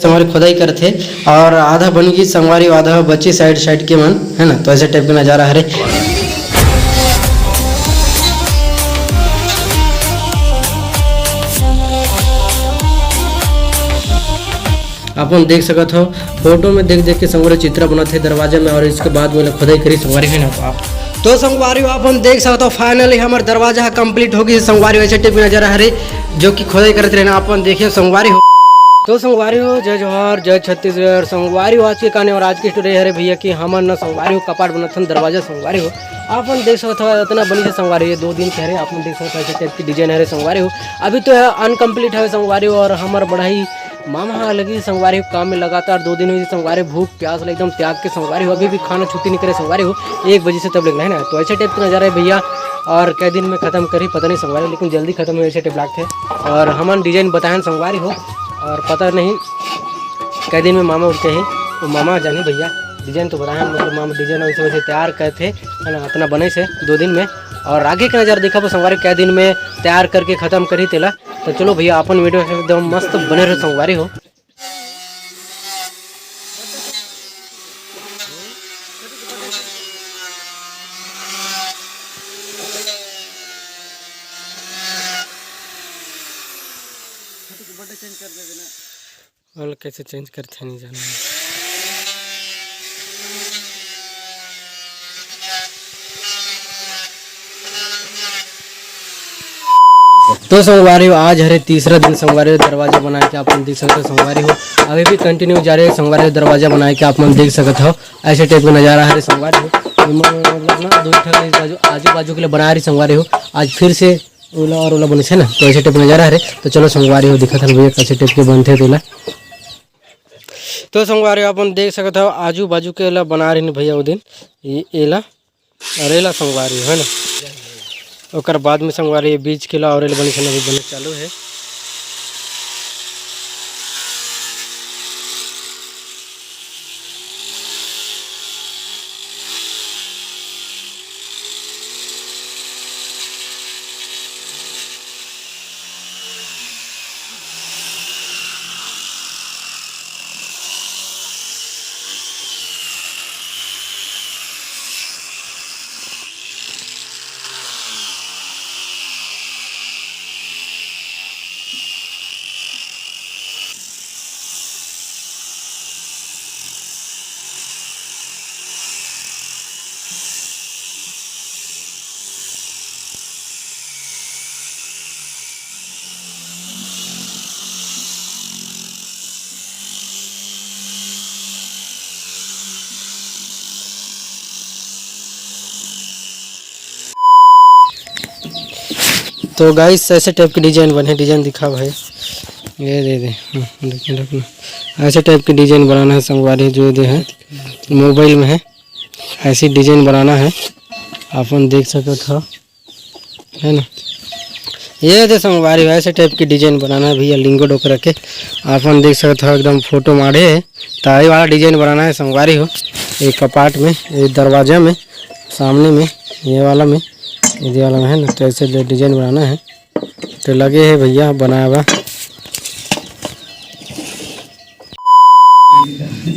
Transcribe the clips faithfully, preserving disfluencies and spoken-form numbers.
संगवारी खोदाई करथे और आधा बन गई संगवारी, आधा बची साइड साइड के मन, है ना। तो ऐसे टाइप के नजारा हरे। अपन देख सकत हो, फोटो में देख देख के संगवारी चित्रा बनत हे दरवाजा में, और इसके बाद में खोदाई करी संगवारी, है ना। तो आप, तो संगवारी हो, अपन देख सकत हो, finally हमर दरवाजा ह complete हो गई संगवारी हो। ऐसे टाइप के नजारा हरे, जो कि खोदाई करत रहे ना, अपन देखिए संगवारी हो। तो संगवारी हो, जय जोहार, जय छत्तीसगढ़ संगवारी हो। आज के कहानी और आज की स्टोरी हरे भैया कि हमन न संगवारी हो कपाट बनत हन दरवाजा संगवारी हो। अपन देख सकत हो, इतना बनी से संगवारी हो, दो दिन के हरे। अपन देख सकत हो, ऐसे टाइप की डिजाइन हरे संगवारी हो। अभी तो है अनकम्प्लीट है संगवारी हो, और हमर बड़ा ही मामा ह लगी संगवारी हो काम में लगातार दो दिन हुई संगवारी, भूख प्यास ले एकदम त्याग के संगवारी हो, अभी भी खाना छुट्टी नहीं करे संगवारी हो, एक बजे से तब लेगना है ना। तो ऐसे टाइप के नजारा है भैया, और कै दिन में खत्म करी पता नहीं संगवारी हो, लेकिन जल्दी खत्म हो ऐसे टाइप लागथे। और हमन डिजाइन बताएन संगवारी हो, और पता नहीं कै दिन में मामा उठ के ही, वो मामा जानी भैया, डिजाइन तो बताएन, मतलब मामा डिजाइन वैसे वैसे तैयार करथे, है ना, इतना बने से दो दिन में। और आगे के नजारा दिखाबो संगवारी हो, कै दिन में तैयार करके खत्म करी तेला। तो चलो भैया, अपन वीडियो एकदम मस्त बने रहो संगवारी हो। और कैसे चेंज करथे नहीं जाना। तो संगवारी हो, आज हरे तीसरा दिन संगवारी हो, दरवाजा बनाए के आप मन देख सकत हो संगवारी हो। अभी भी कंटिन्यू जा रहे हैं संगवारी हो, दरवाजा बनाए के आप मन देख सकत हो। ऐसे टाइप का नजारा हरे संगवारी हो। एमा मतलब ना दो ठन इस बाजू, आजू बाजू के लिए बना रही संगवारी हो। आज फिर से ओला और ओला बनिस है ना, तो ऐसे टाइप का नजारा हरे। तो चलो संगवारी हो, दिखत हन भैया कैसे टाइप के बनथे तेला। तो संगवारी हो, अपन देख सकत हो आजू बाजू के एला बना रही भैया वो दिन, ये एला और एला संगवारी हो, है ना। ओकर बाद में संगवारी ये बीच के ला और एला बनिस है ना, अभी बने चालू है। तो गाइस, ऐसे टाइप के डिजाइन बने, डिजाइन दिखा भाई, ये दे दे, हाँ, देखिए, देखना, ऐसे टाइप के डिजाइन बनाना है संगवारी, जो दे है मोबाइल में है, ऐसी डिजाइन बनाना है, अपन देख सकत हो, है ना। ये दे संगवारी हो, ऐसे टाइप के डिजाइन बनाना है भैया, लिंगो डोकरा के, अपन देख सकत हो एकदम फोटो माढ़े है, तो ये वाला डिजाइन बनाना है संगवारी हो, एक कपाट में, ये दरवाजा में, सामने में, ये वाला में, ये वाला में है ना, तो ऐसे डिजाइन बनाना है। तो लगे है भैया बनाए बा।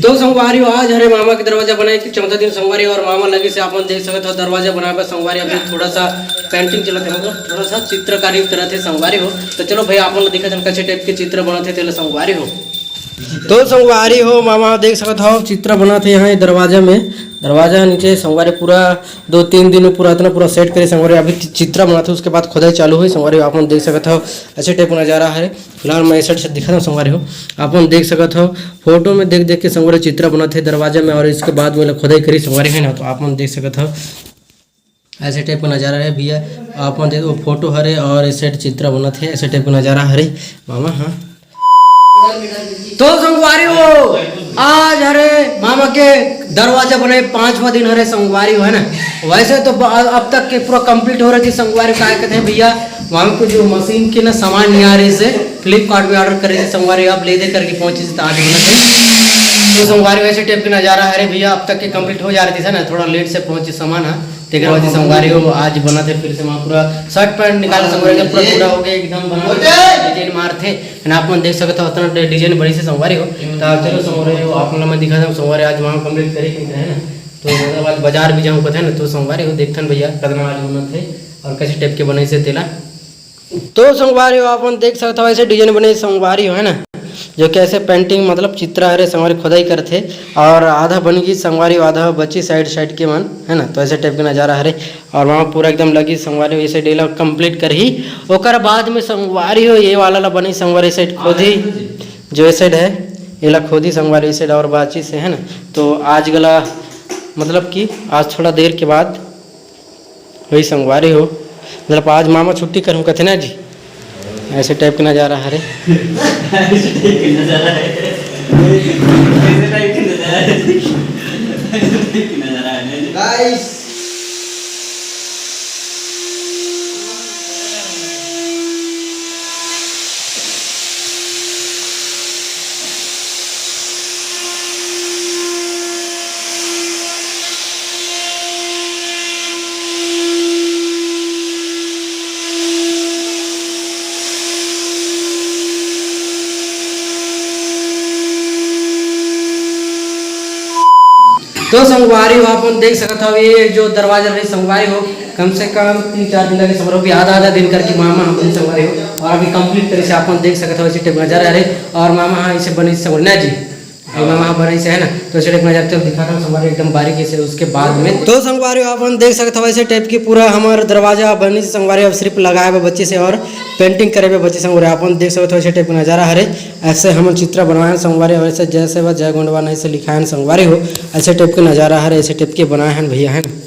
तो संगवारी हो, आज हरे मामा के दरवाजा बनाए के चौथा दिन संगवारी हो, और मामा लगे से अपन देख सकत हो दरवाजा बनाए बर संगवारी अभी थोड़ा सा पेंटिंग चलत है, मतलब थोड़ा सा चित्रकारी करत है संगवारी हो। तो चलो भैया, अपन दिखत हन कैसे टाइप के चित्र बनत है तेला संगवारी हो। तो संगवारी हो, मामा देख सकत हो चित्र बनत है यहाँ ये दरवाजा में, दरवाजा नीचे संगवारी पूरा दो तीन दिन में पूरा इतना पूरा सेट करे संगवारी। अभी चित्रा बनाथे, उसके बाद खोदाई चालू होई संगवारी हो। आप मन देख सकत हो ऐसे टाइप का नजारा है। फिलहाल मैं ऐसे से दिखा दूँ संगवारी हो, आप मन देख सकत हो फोटो में देख देख के संगवारी चित्रा बनाथे दरवाजा में, और इसके बाद में खोदाई करी संगवारी है ना, तो आप मन देख सकत हो ऐसे टाइप का नजारा है भैया। आप मन देख, वो फोटो हरे और ऐसे चित्रा बनाथे, ऐसे टाइप का नजारा हरे मामा। हाँ, तो संगवारी हो, आज हरे मामा के दरवाजा बने पांचवा दिन हरे संगवारी हो, है ना। वैसे तो ब-, अब तक के पूरा कंप्लीट हो रही थी संगवारी, का कहते हैं भैया, मामा को जो मशीन के ना सामान नहीं आ रही से फ्लिपकार्ट में ऑर्डर करे थे संगवारी, अब ले दे करके पहुंची थी तो आज बना थे। तो संगवारी वैसे टाइप के नजारा हरे भैया, अब तक के कंप्लीट हो जा रही थी, है ना, थोड़ा लेट से पहुंची सामान है। तेकर वजह संगवारी हो, आज बनत हे फिर से वहाँ पूरा शर्ट पैंट निकाल के संगवारी हो, पूरा पूरा हो गया एकदम बना, डिजाइन मारथे। ना आप मन देख सकत हो, उतना डि-, डिजाइन बनी से संगवारी हो। तो चलो संगवारी हो, आप मन ला मैं दिखा दूँ संगवारी, आज वहाँ कंप्लीट करे के है ना। तो मतलब आज बाजार भी जाऊँ कथे ना, तो संगवारी हो देखथन भैया कतना आज बनत हे और कैसे टाइप के बनई से तेला। तो संगवारी हो, आप मन देख सकत हो ऐसे डिजाइन बने संगवारी हो, है ना, जो कि ऐसे पेंटिंग मतलब चित्रा हरे संगवारी, खोदाई करथे और आधा बन गई संगवारी हो, आधा बची साइड साइड के मन, है ना। तो ऐसे टाइप के नज़ारा हरे और वहाँ पूरा एकदम लगी संगवारी हो, ऐसे डेला कंप्लीट करही। ओकर बाद में संगवारी हो, ये वाला ला बनी संगवारी, साइड खोदी, जो ये साइड है, ये ला खोदी संगवारी, ये साइड और बाची से, है ना। तो आज गला मतलब कि आज थोड़ा देर के बाद वही संगवारी हो, मतलब आज मामा छुट्टी करहूँ कथे ना जी, ऐसे टाइप के नज़ारा हरे। ऐसे टाइप के नज़ारा है। ऐसे टाइप के नज़ारा है। ऐसे टाइप के नज़ारा है। गाइस। तो संगवारी हो, आप मन देख सकत हव, ये जो दरवाजा रही संगवारी हो, कम से कम तीन चार दिन लगे संगवारी हो, अभी आधा आधा दिन करके मामा हम संगवारी हो, और अभी कंप्लीट करे से आप मन देख सकत हव, ऐसे टाइप नज़ारा हरे। और मामा हाँ, ऐसे बनी संगवारी ना जी, ये मामा हाँ बनी से है ना, तो ऐसे टाइप नज़ारा चल दिखा रहा हूँ संगवारी एकदम बारीकी से। उसके बाद में तो संगवारी हो, आप मन देख सकत हव, ऐसे टाइप की पूरा हमार दरवाजा बनी से संगवारी, अब सिर्फ लगाए बर बची से और पेंटिंग करे बर बची संगवारी, आप मन देख सकत हव, ऐसे टाइप का नज़ारा हरे। ऐसे हमन चित्रा बनवाए हन संगवारी, और ऐसे जय सेवा जय गोंडवाना ऐसे लिखाए हन संगवारी हो, ऐसे टाइप के नज़ारा हरे, ऐसे टाइप के बनाए हन भैया, है ना।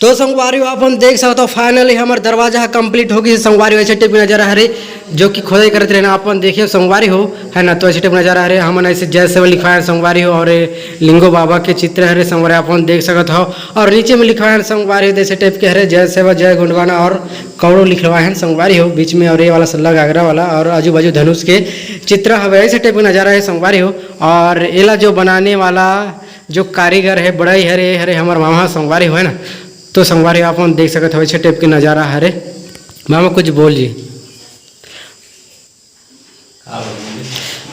तो संगवारी हो, आप मन देख सकत हो, finally हमर दरवाजा ह complete हो गई संगवारी हो, ऐसे टाइप के नज़ारा हरे, जो कि खोदाई करत रहे ना, आप मन देखिए संगवारी हो, है ना। तो ऐसे टाइप नज़ारा हरे, हमन ऐसे जय सेवा लिखवाए हन संगवारी हो, और ये लिंगो बाबा के चित्र हरे संगवारी, आप मन देख सकत हो, और नीचे में लिखवाए हन संगवारी हो, ऐसे टाइप के हरे, जय सेवा जय गोंडवाना, और कौड़ो लिखवाए हन संगवारी हो बीच में, और ये वाला सल्ला घाघरा वाला, और आजू बाजू धनुष के चित्र हवे, ऐसे टाइप के नज़ारा है संगवारी हो। और एला जो बनाने वाला जो कारीगर है, बड़ा ही हरे, हरे हमर मामा संगवारी हो, है ना। तो संगवारी हो, आप मन देख सकत हो, ऐसे टाइप के नज़ारा हरे। मामा कुछ बोल जी।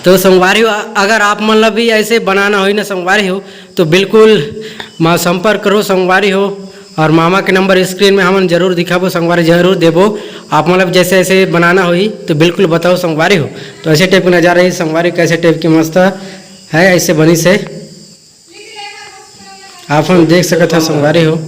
तो संगवारी हो, अगर आप मन ला भी ऐसे बनाना होई ना संगवारी हो, तो बिल्कुल मा-, संपर्क करो संगवारी हो। और मामा के नंबर स्क्रीन में हमन जरूर दिखाबो संगवारी, जरूर देबो। आप मन ला जैसे ऐसे बनाना होई तो बिल्कुल बताओ संगवारी हो। तो ऐसे टाइप के नज़ारा है संगवारी, कैसे टाइप के मस्त है, ऐसे बनी से आप मन देख सकत हो संगवारी हो।